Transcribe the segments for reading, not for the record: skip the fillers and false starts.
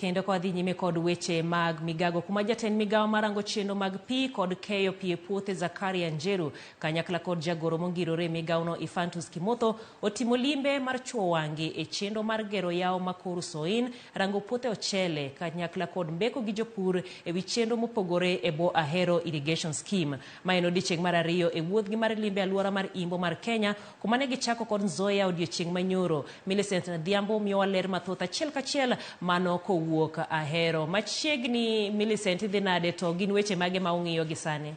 Kendo ka wadhi nyime kod weche mag migago kuma jatend migawo marango chenro mag pi kod keyo pi e puothe Zakaria Njeru kanyakla kod jagoro mongirore e migawono Ephantus Kimotho otimo limbe mar chuo wang'gi e chenro mar gero yawo ma Koru Soin rango puothe ochele kanyakla kod mbeko gi jopur e wi chenro mopogore e bwo Ahero Irrigation Scheme. Ma en odiechieng' mar ariyo e wuodhgi mar limbe alwora mar Imbo mar Kenya kuma ne gichako kod Nzoia odiechieng' manyoro. Millicent Adhiambo miyowa ler mathoth achiel kachiel mano kowuok Ahero. Machiegni Millicent, idhi nade to gin weche mage ma ung'iyo gi sani?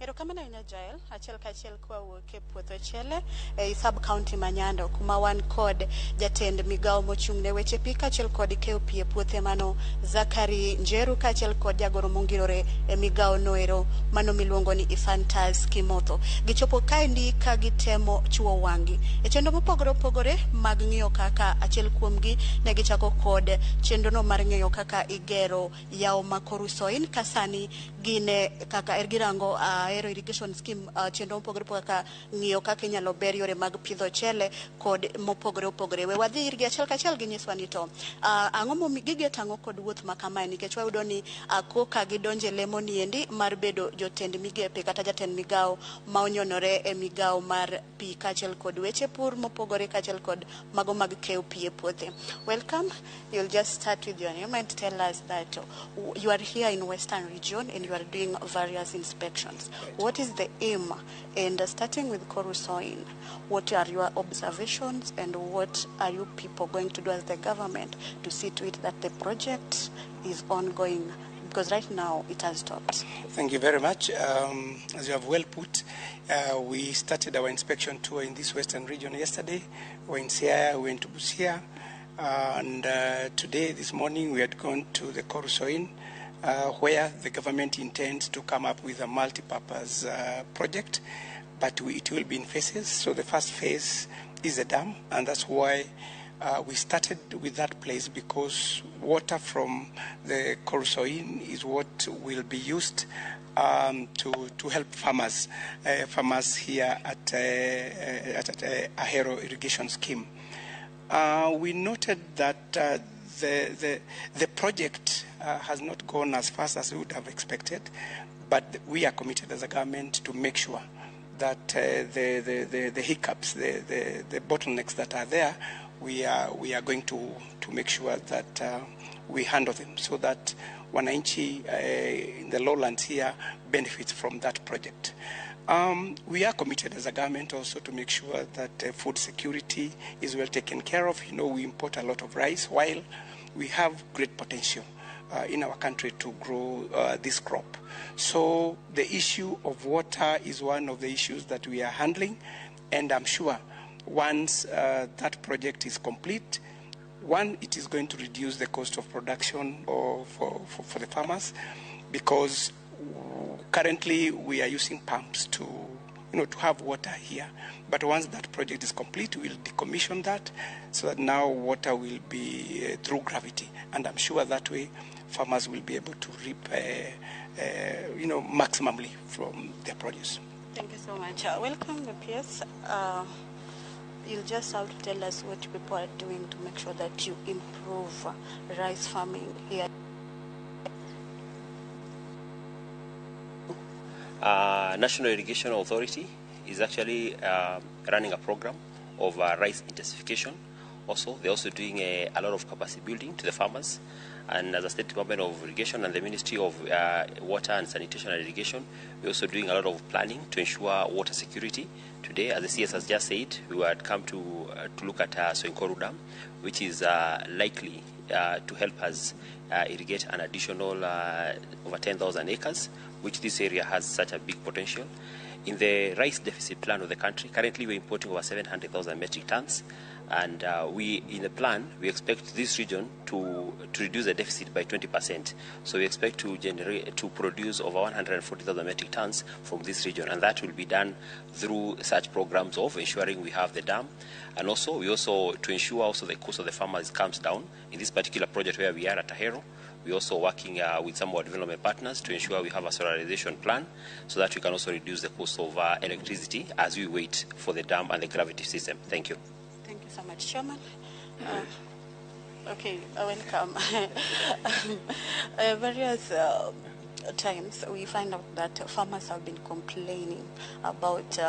Erokamano ahinya Jael, achiel kachiel kwawuok e puoth ochele ei sub county ma Nyando kuma wan kod jatend migawo mochung' ne weche pi kaachiel kod keyo pi e puothe mano Zachary Njeru kaachiel kod jagoro mongirore e migawo noero mano miluongo ni Ephantus Kimotho. Gichopo kaendi ka gitemo chuo wang'gi e chenro mopogore opogore mag ng'iyo kaka achiel kuomgi ne gichako kod chenrono mar ng'eyo kaka igero yawo ma Koru Soin ka sani gin kaka girango Ahero Irrigation Scheme, chenro mopogore opogore kaka ng'iyo kaka inyalo ber yore mag pidho ochele kod mopogore opogore. We wadhi irgi achiel kachiel ginyiswa ni to ang'o momi gigeto ang'o kod wuoth ma kamae nikech wayudo ni koka gidonje lemo niendi mar bedo jotend migepe kata jatend migawo ma onyonore e migawo mar pi kaachiel kod weche pur mopogore kaachiel kod mago mag keyo pi e puothe. Welcome. You'll just start with your name and tell us that you are here in Western Region and you are doing various inspections. Right. What is the aim? And starting with Koru Soin, what are your observations and what are you people going to do as the government to see to it that the project is ongoing? Because right now it has stopped. Thank you very much. As you have well put, we started our inspection tour in this Western region yesterday. We were in Siaya, we went to Busia, and today, this morning, we had gone to the Koru Soin, where the government intends to come up with a multi-purpose project, but it will be in phases. So the first phase is a dam, and that's why we started with that place, because water from the Koru Soin is what will be used to help farmers here at Ahero Irrigation Scheme. We noted that the project has not gone as fast as we would have expected, but we are committed as a government to make sure that the hiccups, the bottlenecks that are there, we are going to make sure that we handle them so that wananchi in the lowlands here benefits from that project. We are committed as a government also to make sure that food security is well taken care of. We import a lot of rice while we have great potential in our country to grow this crop. So the issue of water is one of the issues that we are handling, and I'm sure once that project is complete, one, it is going to reduce the cost of production or for the farmers, because currently we are using pumps to have water here. But once that project is complete, we'll decommission that so that now water will be through gravity. And I'm sure that way farmers will be able to reap maximally from their produce. Thank you so much. Welcome, the PS. You'll just have to tell us what people are doing to make sure that you improve rice farming here. National Irrigation Authority is actually running a program of rice intensification. Also, they're also doing a lot of capacity building to the farmers. And as a State Department of Irrigation and the Ministry of Water and Sanitation and Irrigation, we're also doing a lot of planning to ensure water security. Today, as the CS has just said, we had come to look at Soin Koru Dam, which is likely to help us irrigate an additional over 10,000 acres, which this area has such a big potential. In the rice deficit plan of the country, currently we're importing over 700,000 metric tons, and in the plan, we expect this region to reduce the deficit by 20%. So we expect to produce over 140,000 metric tons from this region, and that will be done through such programs of ensuring we have the dam, and also we also to ensure also the cost of the farmers comes down. In this particular project where we are at Ahero, we're also working with some of our development partners to ensure we have a solarization plan so that we can also reduce the cost of electricity as we wait for the dam and the gravity system. Thank you. Thank you so much, Chairman. Okay, welcome. Various times we find out that farmers have been complaining about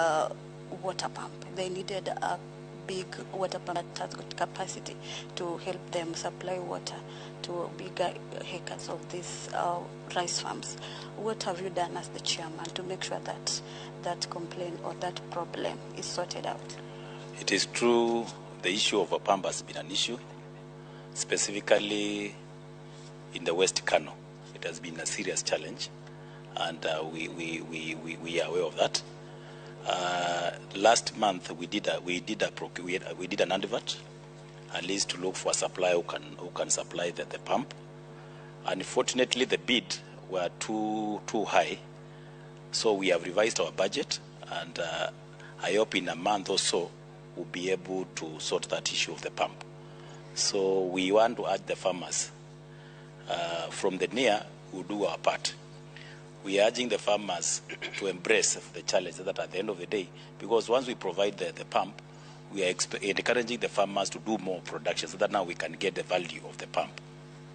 water pump. They needed a big water pump that has got capacity to help them supply water to bigger acres of these rice farms. What have you done as the chairman to make sure that that complaint or that problem is sorted out? It is true the issue of a pump has been an issue, specifically in the West Kano. It has been a serious challenge, and we are aware of that. Last month we did a, we did a we, had, we did an advert, at least to look for a supplier who can supply the pump. Unfortunately, the bid were too high, so we have revised our budget, and I hope in a month or so we'll be able to sort that issue of the pump. So we want to urge the farmers from the near, we'll do our part. We are urging the farmers to embrace the challenge that at the end of the day, because once we provide the pump, we are encouraging the farmers to do more production so that now we can get the value of the pump.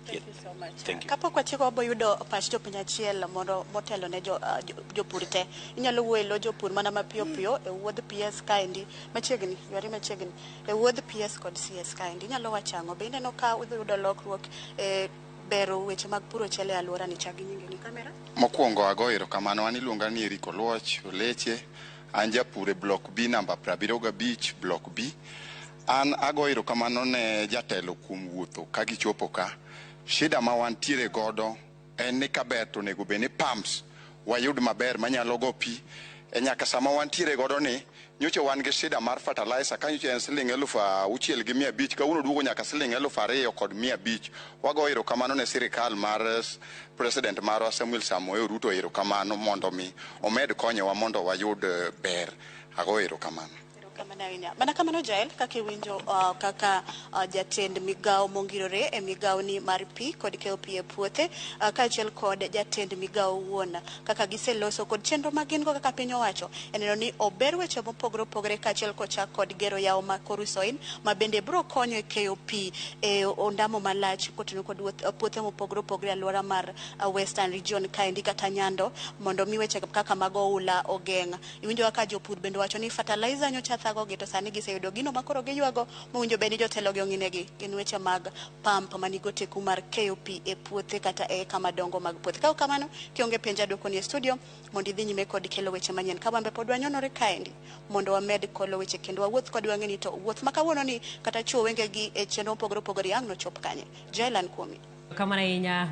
Thank you so much. Thank you. Kapok watieko wabo yudo pach jopiny achiel mondo motelo ne jopur te. Inyalo wuoyo e lo jopur mana mapiyo piyo e wuodh PS kaendi machiegni, ywari machiegni. E wuodh PS kod CS kaendi. Inyalo wacho ang'o? Be ineno ka udhi yudo lokruok e bero weche mag puro chele e alwora ni chak gi nyingi ni kamera? Mokwongo ago erokamano, an iluonga ni Eric Oluoch Oleche, an japur e block B namba 75 block B. An ago erokamano ne jatelo kuom wuotho ka gichopo ka. Shida ma wantiere godo en ni kaber to onego bed ni pumps wayud maber manyalo go pi e nyaka sama wantiere godo ni nyocha wan gi shida mar fertilizer ka nyocha en siling 6,500, kawuono duogo nyaka siling 2,500. Wago erokamano ne sirikal mar president marwa Samuel Samoei Ruto erokamano mondo mi omed konyowa mondo wayud ber. Ago erokamano. Erokamano ahinya. Mana kamano Jael, kaka iwinjo kaka jatend migawo mongirore e migawo ni mar pi kod keyo pi e puothe kaachiel kod jatend migawo wuon kaka giseloso kod chenro ma gin go kaka piny owacho e neno ni ober weche mopogore opogore kaachiel kochak kod gero yawo ma Koru-Soin ma bende biro konyo e keyo pi e ondamo malach kotingo kod puothe mopogore opogore e alwora mar Western Region kaendi kata Nyando mondo mi weche kaka mag oula ogeng'. Iwinjo kaka jopur bende wacho ni fertilizer nyocha thagogi to sani giseyudo gino ma koro giywago mowinjo bed ni jotelo gi ong'inegi gin weche mag pump manigo teku mar keyo pi e puothe kata e kama dongo mag puothe. Ka ok kamano, kionge penjo aduoko ni e studio mondo idhi nyime kod kelo weche manyien. Ka wambe pod wanyonore kaendi mondo wamed kolo weche kendo wawuoth kod wang'e ni to wuoth ma kawuono ni kata chuo wengegi e chenro mopogore opogore ang' nochop kanye. Jael an kuomi. Kamano ahinya.